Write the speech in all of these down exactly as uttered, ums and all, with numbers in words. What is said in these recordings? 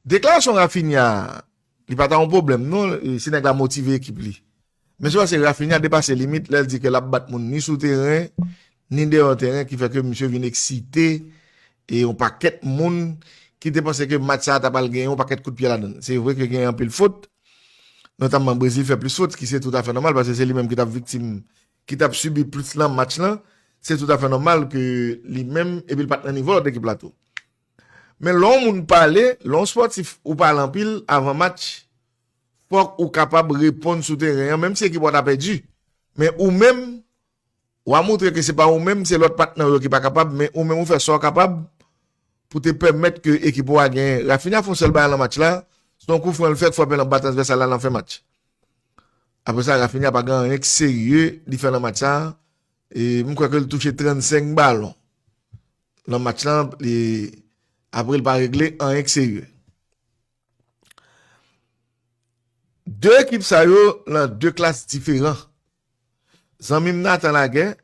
Deklarasyon Raphinha, li pa ta yon pwoblèm, non, e, si nèg la motive ekip li. Men se paske Raphinha depase limit lè l di ke l ap bat moun ni sou teren, ni deyò teren, ki fè ke misye vin eksite, e yon pakèt moun ki te panse ke match sa a ta pral gen yon pakèt kout pye ladan l. Se vre ke gen anpil fot, notamman Brezil fè plis fot, ki se toutafè nòmal, paske se li menm ki t ap viktim, ki t ap sibi plis nan match lan, se toutafè nòmal ke li menm, epi l pa t nan nivo lòt ekip la tou. Men lè yon moun pale, lè yon spòtif ou pale anpil avan match, fòk ou kapab reponn sou teren an, menm si ekip ou a ta pèdi. Men ou menm, w a montre ke se pa ou menm, se lòt patnè w yo ki pa kapab, men ou menm ou fè sa w kapab pou te pèmèt ke ekip ou a genyen. Raphinha fè yon sèl bagay nan match la, se yon kou fren l fè k frape nan ba transvèsal la nan fen match. Apre sa, Raphinha pa gen anyen k serye li fè nan match sa. E m kwè ke l touche trannsenk balon nan match la, e apre l pa regle anyen k serye. De ekip sa yo nan de klas diferan. Zanmi m Nathan Laguerre,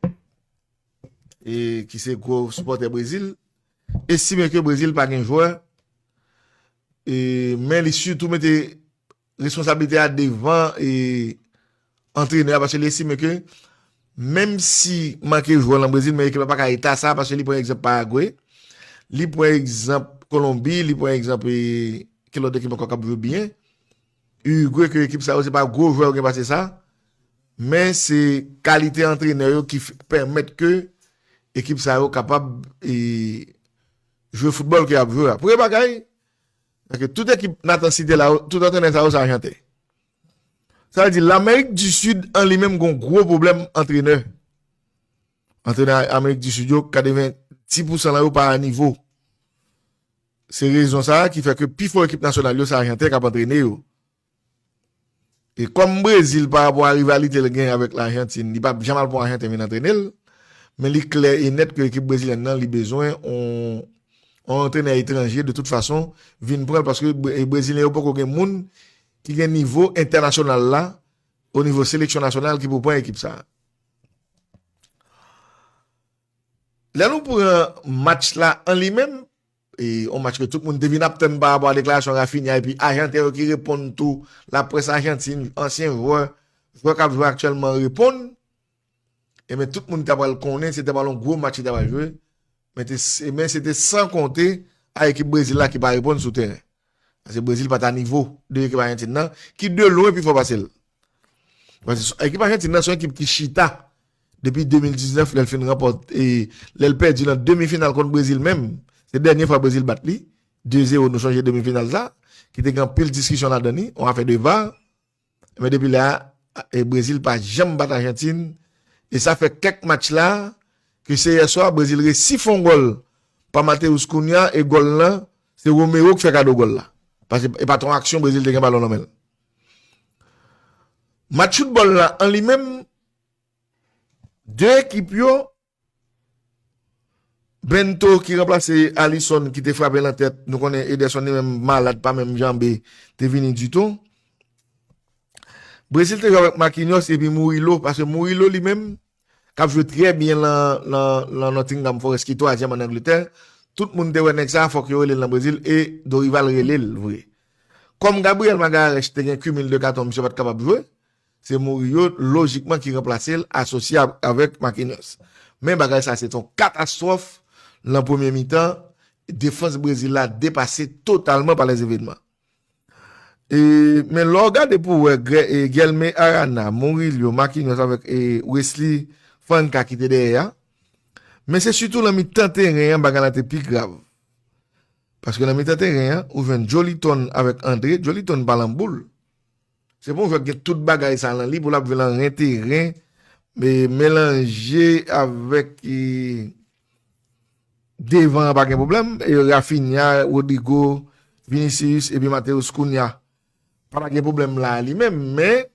e, ki se gwo sipòtè Brezil, estime ke Brezil pa gen jwè, e, men li sitou mete responsablite a devan, e, antrenè a, paske li estime ke menm si manke jwè nan Brezil, men ekip la pa ka eta sa, paske li pran egzanp Paragwe, li pran egzanp Kolonbi, li pran egzanp, e, ki lòt ekip ankò k ap jwe byen. Uruguay, ke ekip sa yo, se pa gwo jwè yo gen pase sa, men se kalite antrenè yo ki f-, pèmèt ke ekip sa yo kapab, e, jwe foutbòl ke y ap jwe a. Premye bagay, paske tout ekip Nathan site la, tout antrenè sa yo, se Ajanten. Sa vle di, Lamerik di Sid an li menm gon gwo pwoblèm antrenè. Antrenè Amerik di Sid yo, katrevenndis pousan nan yo pa a nivo. Se rezon sa a ki fè ke pi fò ekip nasyonal yo, se Ajanten k ap antrene yo. E kòm Brezil, pa rapò a rivalite l gen avèk Lajantin, li p ap janm al pran Ajanten vin antrene l, men li klè e nèt ke ekip brezilyèn nan, li bezwen on, on antrenè etranje, de tout fason, vin pran l, paske Bre-, Brezilyen yo poko gen moun ki gen nivo entènasyonal la, o nivo seleksyon nasyonal ki pou pran ekip sa a. Lè nou pran match la an li menm, e yon match ke tout moun te vin ap tann pa rapò a deklarasyon Raphinha epi Ajanten yo ki reponn tou, laprès ajantin, ansyen jwè, jwè k ap jwe aktyèlman reponn, ebyen tout moun ta pral konnen se ta pral yon gwo match ki ta pral jwe, men te, men se te san konte a ekip Brezil la ki pa reponn sou teren. Paske Brezil pa t a nivo de ekip Ajantin nan, ki de lwen pi fò pase l. Paske ekip Ajantin nan se yon ekip ki chita depi de mil diznèf, lè l fin ranpòte, e lè l pèdi nan demi final kont Brezil menm. Se dènye fwa Brezil bat li, de zewo, nou sonje demi final sa, ki te gen anpil diskisyon ladan li, yon afè de VAR. Men depi lè a, e Brezil pa janm bat Ajantin. E sa fè kèk match la, ke se yè swa, Brezil resi fè yon gòl pa Mateus Cunha, e gòl lan, se Romero ki fè kado gòl la. Paske e pa t yon aksyon, Brezil te gen balon nan men l. Match foutbòl la, an li menm, de ekip yo, Bento ki ranplase Alisson ki te frape nan tèt, nou konnen Ederson li menm malad, pa menm janbe, te vini ditou. Brezil te jwe avèk Marquinhos epi Murillo, paske Murillo li menm, k ap jwe trè byen lan, lan, lan Nottingham Forest, ki twazyèm ann Angletè, tout moun te wè nèg sa, fòk yo rele l nan Brezil, e Dorival rele l vre. Kòm Gabriel Magalhães te gen kimil de katon, misye pa t kapab jwe, se Murillo, lojikman, ki ranplase l, asosye a-, avèk Marquinhos. Men bagay sa, se t on katastwòf lan premye mitan, defans Brezil la depase totalman pa lèzevènman. E, men lè w gade pou w wè Gre-, e, Guilherme Arana, Murillo, Marquinhos avèk, e, Wesley Fofana ki te dèyè a, men se sitou lan mitan teren an bagay la te pi grav. Paske lan mitan teren an, ou jwenn Joelinton avèk André, Joelinton pa lan boul. Se pa yon jwè ki gen tout bagay sa lan li pou l ap jwe lan ren teren, men melanje avèk, e, devan an pa gen pwoblèm, e Raphinha, Rodrygo, Vinicius epi Mateus Cunha. Pa ta gen pwoblèm la li menm, men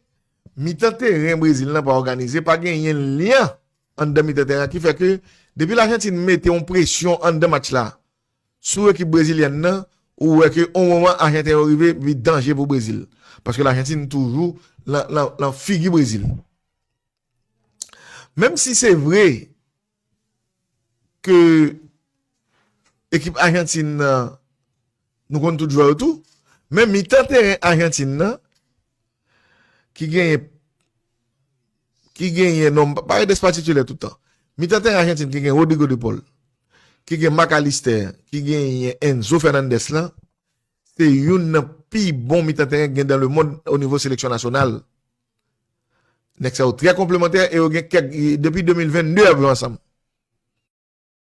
mitan teren Brezil lan pa òganize, pa genyen lyen anndan mitan teren an, ki fè ke depi Lajantin mete yon presyon anndan match la sou ekip brezilyèn nan, ou wè ke yon moman Ajanten yo rive vin danje pou Brezil. Paske Lajantin toujou lan, lan, lan figi Brezil. Menm si se vre ke ekip Ajantin nan, nou konn tout jwè yo tou, Men mitan teren Ajantin nan, ki genyen, ki genyen, non, pa Dest pa titilè toutan. Mitan teren Ajantin ki gen Rodrigo de Paul, ki gen Mac Allister, ki genyen Enzo Fernandez lan, se youn nan pi bon mitan teren gen dan le mond o nivo seleksyon nasyonal. Nèg sa yo trè konplemantè e yo gen kèk, depi de mil vennde y ap jwe ansanm.